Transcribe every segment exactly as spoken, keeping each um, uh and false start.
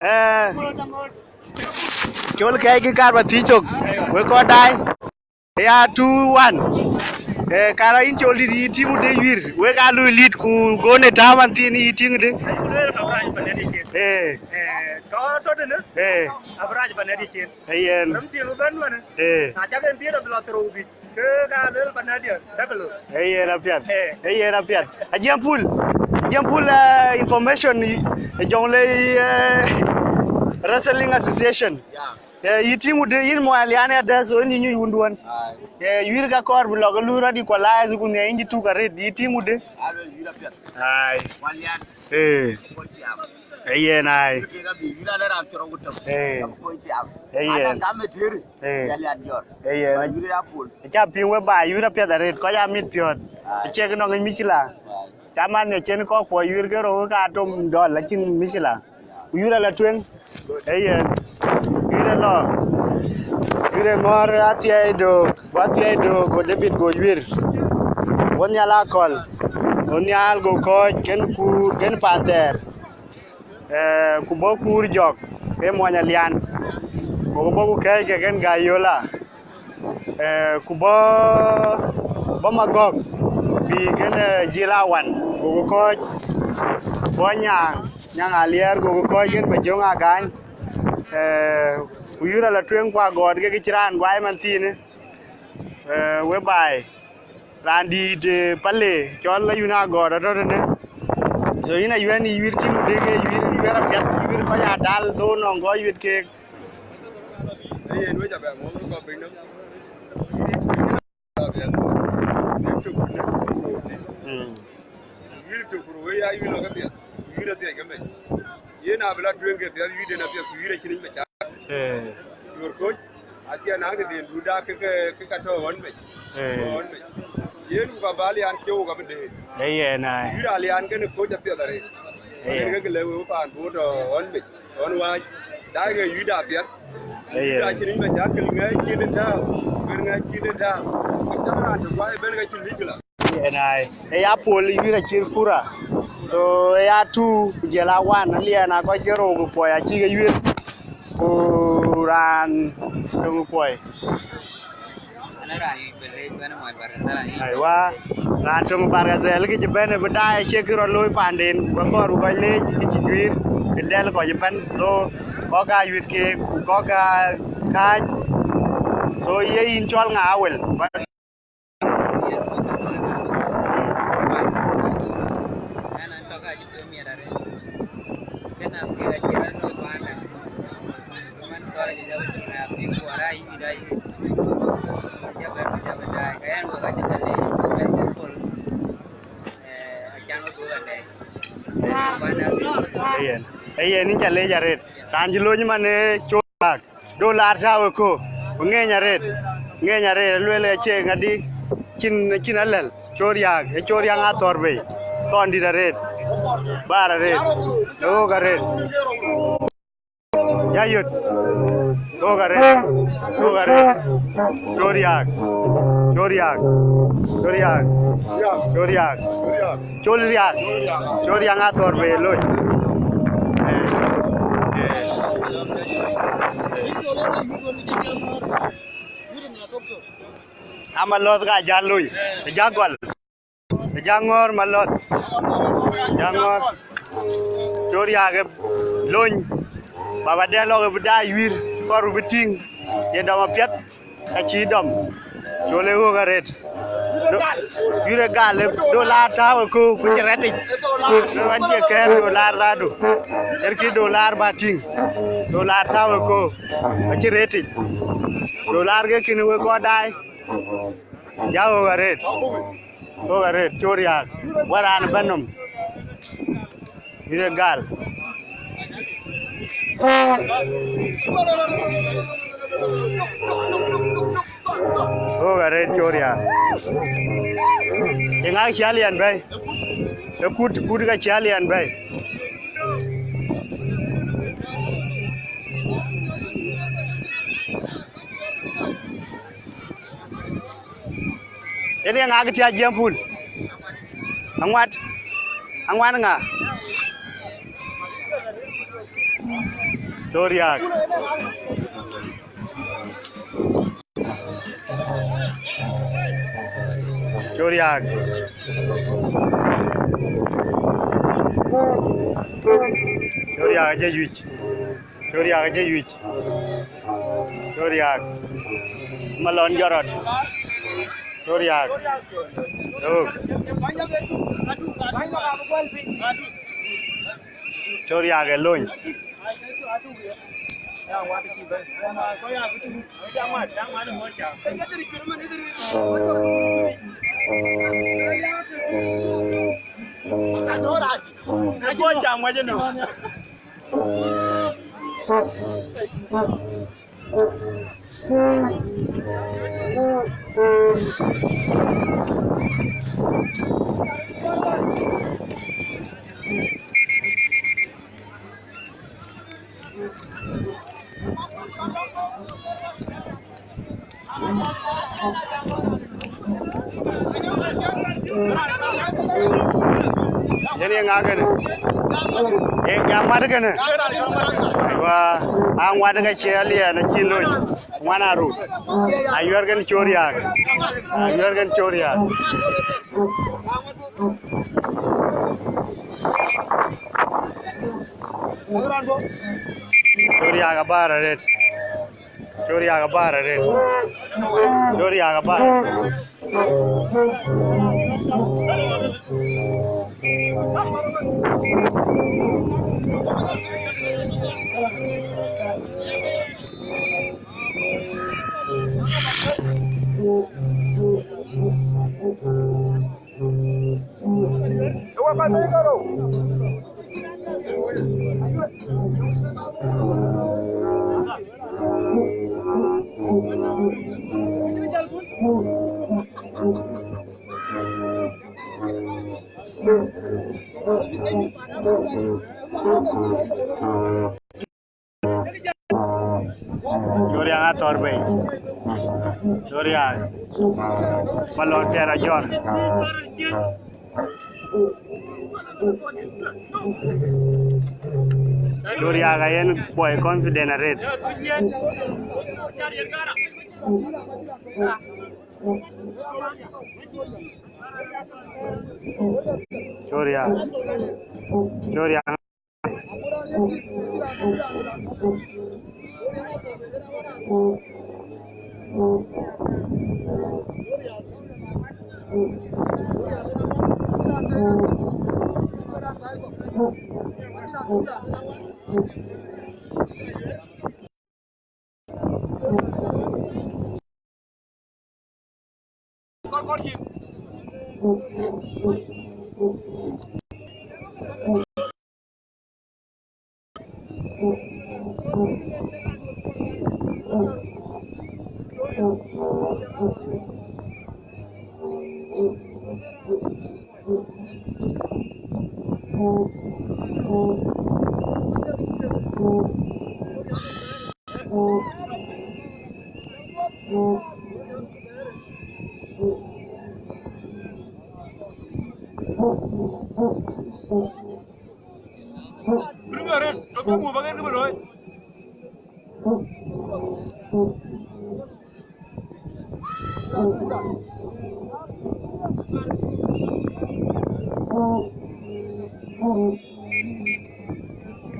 Eh, col kɛɛc kë kaar ba thiëc cök, wek kɔc daai. Ya two one. Eh, kara yïn col dït, yï tiŋ de yuir, wek aa lui lit ku gone tääu man thiin, yï tiŋ de. Eh. Eh. Ayen. Eh. Ee yen apiɛth. Ee yen apiɛth. Ajiɛm Pul. Ajiɛm Pul, eh, information, eh, Jonglei, eh, Wrestling Association. Eh, yï tiŋ wudë, yïn muɔny Alian adë, so yïn nyuc wunduɔn. Eh, yuir ka kɔɔr bï lɔ ke lui rɔt equalize ku nhiɛɛr yïn cï tuk arëët, yï tiŋ wudë. Ai. Ee. Ee yen ai. Ee. Ee yen. Ee yen. Aca piŋ we baai, yuir apiɛth arëët, kɔc aa mit piɔ̈ɔ̈th. Acie kë nɔŋ yic mïckila. Ca man ne cen kɔc kuɔ yuir ke rou ka tom dɔl, acïn mïckila. Ku yuir ala tueŋ. Ee yen. Yuir alɔ. Yuir ë ŋɔ̈ɔ̈r athiɛɛi döök, ku athiɛɛi döök, go David go yuir. Wo nhial akɔ̈l. Wo nhial go kɔ̈ɔ̈c, kën kuur, kën panthɛɛr. Eh, ku bɔ̈ kuur jɔk, ke muɔny Alian, gokï bɔ̈ ku kɛ̈ɛ̈ckë kën Gayola, eh, ku bɔ̈, bɔ̈ Magɔ̈k, bï kën, eh, Jil Awan, gokï kɔ̈ɔ̈c, bɔ̈ Nyaŋ, Nyaŋ Aliɛɛr, gokï kɔ̈ɔ̈c kën Majöŋ Agany, eh, ku yuir ala tueŋ ku agɔɔt ke kë cï raan guai man thiinë, eh, we baai. Raan dïït, eh, pale, cɔl Ayuen Agɔɔt atɔ̈ tënë. So yïn Ayuen, yï yuir tiŋ wudë ke yuir, yuir apiɛth, yuir kɔc aa dal, dhou nɔŋ kɔc yuit keek. Ee yen, wec abɛ ŋuɔ̈th kɔc piny nɔm. Apiɛth. Yen tök wun ë röördït. Mm. Yuir tök ku rou ë ya yuir lɔ ke piɛth, yuir athiɛc ke mec. Yen abï la tueŋ ke piɛth, yuirden apiɛth, ku yuir acïn yic mec. Eh. Yuɔr köc, acie naŋ tëden duda ke, ke, ke ka tɔ̈ ɣɔn mec. Eh. Ɣɔn mec. Yen ku ka bä Alian ciëu ka bï deet. Ee yen ai. Yuir Alian kënë köc apiɛth arëët. Eh. Yen ke, ke lëu paan bï tɔ̈ ɣɔn mec, ɣɔn wääc. Daai ke yuirda apiɛth. Eh, yuirda yen. Acïn yic mec, akël ŋɛ̈ɛ̈c cin ë tääu, ber ŋɛ̈ɛ̈c cin ë tääu. Ku cak raan të guai ëbën ka cïn mïckila. Yen ai, ë ya pol yuir acït kura. So, ë ya two, ku jël a one, Alian a kɔc ke rou ku kuɔi acï ke yuir. Ku raan töŋ kuɔi. Aiwa, raan töŋ Bargazal kë cï bɛ̈n ë bï daai acie kë rɔt looi panden, ku akɔɔr bï kɔc leec kë cï juiir, kë dɛl kɔc ëbɛ̈n. So, kɔ̈k aa yuit keek, ku kɔ̈k aa kääc. So, ye yïn cɔl ŋa awel? Ee yen, ee yen, yïn ca leec arëët. Raan cï lony man ë cööt. Dolar tääu ë köök, ku ŋeeny arëët, ŋeeny arëët, lueel acie ŋadï, cïn, cïn alɛ̈l, cööt riääk, ë cööt riääk athɔ̈r bei, thɔn dït arëët, baar arëët, ë ɣöök arëët. Ya yöt, ɣöök arëët, ɣöök arëët, cööt riääk, cööt riääk, cööt riääk, cööt riääk. Col riak. Col riak athɔ̈r bei loc. Eh, eh. Ama lɔ̈th ka ja loc. Ja gɔl. Ja ŋɔ̈ɔ̈r ma lɔ̈th. Ja ŋɔ̈ɔ̈r. Col riak ë lony. Baba dɛ lɔ̈k ë bï daai yuir. Kɔr bï tïŋ. Ye dɔm apiɛth. Ka cï dɔm, col ë ɣöök arëët. Do-, yurë gal, ë dolar tääu ë köök, ku cï rɛtic. Ë ɣɛn cie kɛ̈ɛ̈r dolar dhadu. Ër kï dolar bä tïŋ. Dolar tääu ë köök, acï rɛtic. Dolar ke kïn wek kɔn daai. Ya ɣöök arëët. Ɣöök arëët, col riääk. Wär raan ëbɛ̈n nɔm. Yïn ë gal. Ɣöök arëët col riääk. Ye ŋa cï Alian bɛ̈ɛ̈i? Ë kut, kut ka cï Alian bɛ̈ɛ̈i. Yen ye ŋa kë tï Ajiɛm Pul? Aŋuat. Aŋuat ŋa? Cööriäk. Cööriäk. Cööriäk acï yuic. Cööriäk acï yuic. Cööriäk. Malɔn jɔt rɔt. Cööriäk. Ök. Cööriäk ë lony. Yen ye ŋa kënë? Ye nya mat kënë? Wa, a ŋuat ke cie aliɛɛn acï lony. Ŋuan arut. Ayuɛr kën cööriäk. Ayuɛr kën cööriäk. Cööriäk abäär arëët. Cööriäk abäär arëët. Cööriäk abäär. Cööriäk athɔ̈r bei. Cööriäk. Malɔn kɛɛr ajɔr. Cööriäk ayen boy confident arëët. Cööriäk. Cööriäk.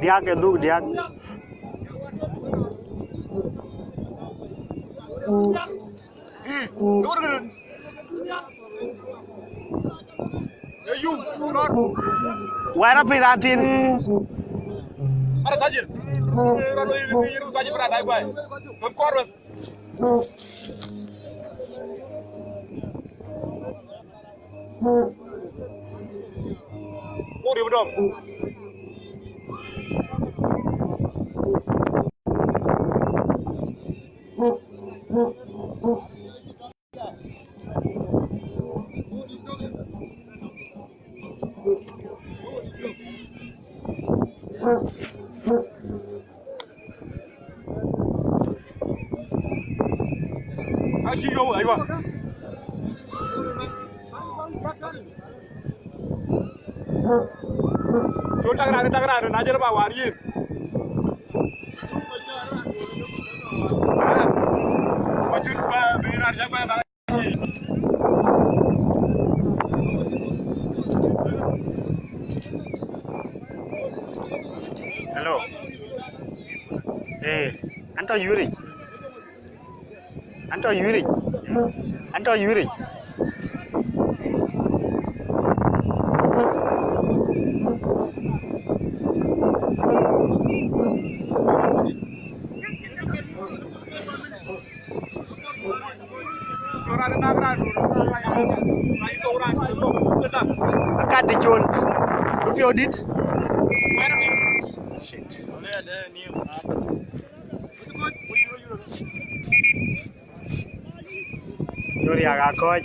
Diäk ke dhuk diäk. Wɛ̈ɛ̈r apith raan thïn. Acï yöu, aywa. Col tak raan, tak raan, na jël ba war yïn. Hello. Eh, an tɔ̈ yuric. An tɔ̈ yuric. An tɔ̈ yuric. Akat dï col. Bï piɔ̈u dït. Shit. Col riak akɔ̈ɔ̈c.